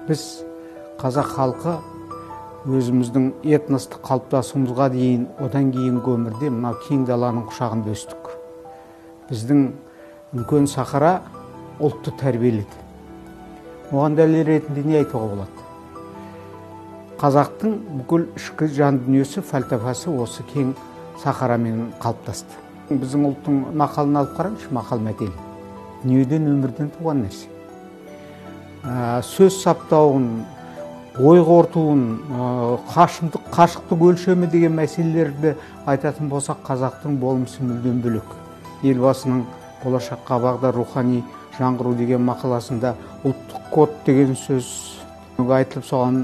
Біз, қазақ халқы, өзіміздің этностық қалыптасуымызға дейін, одан кейінгі өмірде мынау кең даланың құшағында өстік. Біздің үлкен сахара ұлтты тәрбиеледі. Оған дәлел ретінде не айтуға болады? Қазақтың бүкіл ішкі жан дүниесі, фәлсәпасы осы кең сахарамен қалыптасты. Біздің ұлттың мақалын алып қараңызшы, мақал мәтел. Дүниеден, өмірден туған нәрсе. Сөз саптауын, ой қорытуын, қашықтық өлшемі деген мәселелерді айтатын болсақ, қазақтың болмысы мүлдем бөлек. Елбасының «Болашаққа бағдар: рухани жаңғыру» деген мақаласында ұлттық код деген сөз айтылып, соған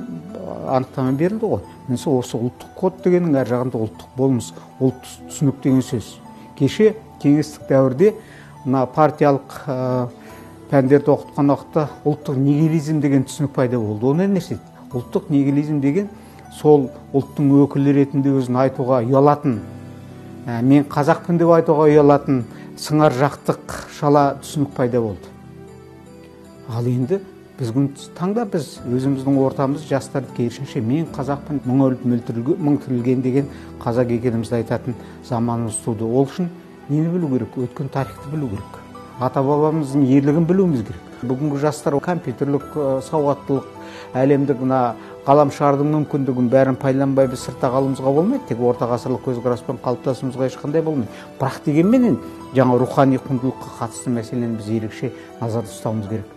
анықтама берілді ғой. Міне, осы ұлттық код дегеннің әр жағында ұлттық болмыс, ұлттық түсінік деген сөз. Кеше кеңестік дәуірде мына партиялық пәндерді оқытқан уақытта ұлттық нигилизм деген түсінік пайда болды. Ол не нәрсе? Ұлттық нигилизм деген сол ұлттың өкілі ретінде өзін айтуға ұялатын, мен қазақпын деп айтуға ұялатын сыңар жақтық шала түсінік пайда болды. Ал енді бүгін таңда біз өзіміздің ортамыз, жастар, керісінше, мен қазақпын, мың өліп мың тірілген деген қазақ екенімізді айтатын заманымыз туды. Ол үшін нені білу керек? Өткен тарихты білу керек, ата бабамыздың ерлігін білуіміз керек. Бүгінгі жастар компьютерлік сауаттылық, әлемдік мына ғаламшардың мүмкіндігін бәрін пайдаланбай, біз сыртта қалуымызға болмайды. Тек орта ғасырлық көзқараспен қалыптасуымызға ешқандай болмайды. Бірақ дегенменен жаңа рухани құндылыққа қатысты мәселені біз ерекше назарда ұстауымыз керек.